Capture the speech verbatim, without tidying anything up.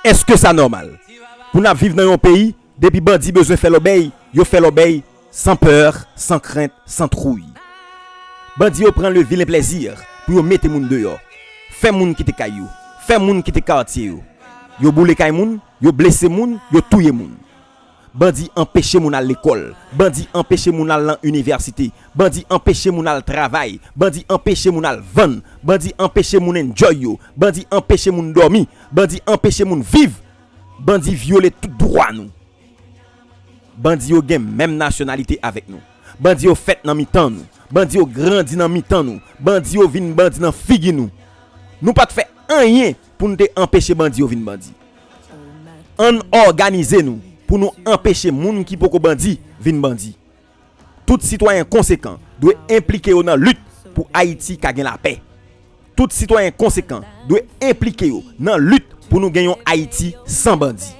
Èske sa nòmal pou n ap viv nan yon peyi, depi bandi bezwen fè lòbèy, yo fè lòbèy san pè, san krent, san twouy? Bandi yo pran le vilen plèzi pou yo mete moun deyò, fè moun kite kay yo, fè moun kite katye yo. Yo boule kay moun, yo blese moun, yo touye moun. Bandi anpeche moun al lekòl. Bandi anpeche moun al nan inivèsite. Bandi anpeche moun al travay. Bandi anpeche moun al vann. Bandi anpeche moun enjoy yo. Bandi anpeche moun dòmi. Bandi anpeche moun viv. Bandi vyole tout dwa nou. Bandi yo gen menm nasyonalite avèk nou. Bandi yo fèt nan mitan nou. Bandi yo grandi nan mitan nou. Bandi yo vin bandi nan figi nou. Nou pa t fè anyen pou n te anpeche bandi yo vin bandi. Ann òganize nou pou nou anpeche moun ki poko bandi vin bandi. Tout sitwayen konsekan dwe enplike yo nan lit pou Ayiti ka gen lapè. Tout sitwayen konsekan dwe enplike yo nan lit pou nou gen yon Ayiti san bandi.